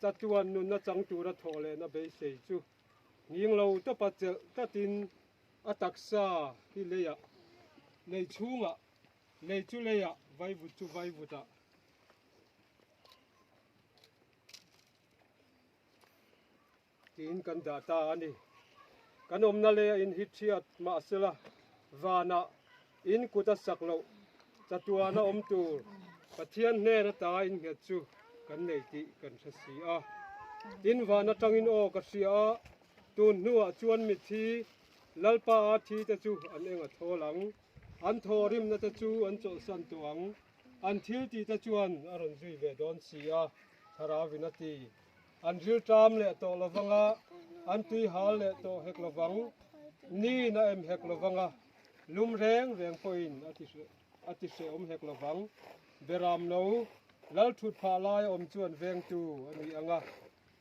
Chatuan nunna chang tura thawh lehna beisei chu nghing lo tawpa chelh tlatin a taksa hi leiah, lei chhungah, lei chu leiah, vaivut chu vaivutah. Tiin kan dah ta a ni. Kan awmna leh a in hi thiat mahsela vanah in kut a sak loh chatuana awm tur Pathian hnen ata innghet chu kan nei tih kan hre si a. Tin van atangin aw ka hria a, tun hnuah chuan mithi Lalpa a thi te chu an eng a thawl ang, an thawhrimna te chu an chawlhsan tawh ang, an thil tih te chuan a rawn zui ve dawn si a, Thlarauin a ti. An rilṭam leh tawh lovang a, an tui hal leh tawh hek lovang, niin a em hek lovang a, lum reng reng pawhin a ti hrehawm hek lovang. Beram no, lal ṭhut phah lai a awm chuan vengtu a ni ang a,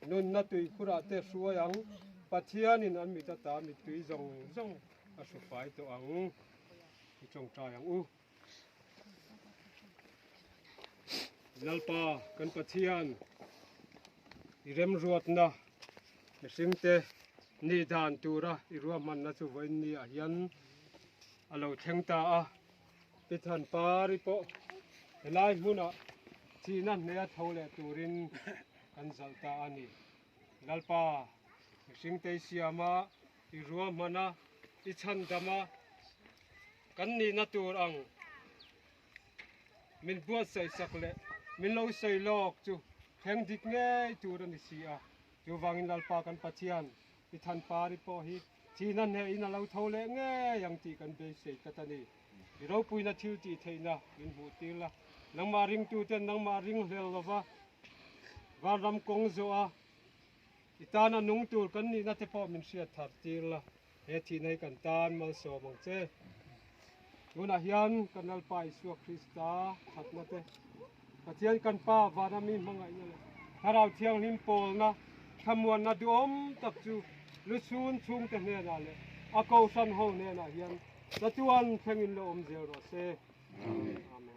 nunna tuikhurah te hruai ang, Pathianin an mit ata mittui zawng zawng a hru fai tawh ang. I ṭawngṭai ang u. Lalpa kan Pathian i remruatna mihringte nih dan tura i ruahmanna chu vawiin ni ah hian a lo thleng ta a, Pithan Pari pawh helai hmunah thihna hneh a tho leh turin kan zalh ta a ni. Lalpa mihringte i siam a, i ruahman a, i chhandam a, Kan nihna tur ang min buatsaih sak leh min lo sawi lawk chu thleng dik ngei tur a ni si a. Chuvangin Lalpa kan Pathian i thanpari pawh hi thihna hnehin a lo tho leh ngei ang tih kan beisei tlat a ni. I ropuina thil tih theihna min hmuh tir la, nangmah ringtuten nangmah ringhlel lova vanram kawng zawh a i tana nung tur kan nihna te pawh min hriat thar tir la. He thihna hi kan tan malsawm ang che. Tunah hian kan Lalpa Isua Krista thatna te, Pathian kan Pa vana mi hmangaihna leh Thlarau Thianghlim pawlna thlamuanna duhawm tak chu luchhun chhungte hnenah leh a kohhran ho hnenah hian chatuan thlengin la awm zel rawh se. Amen.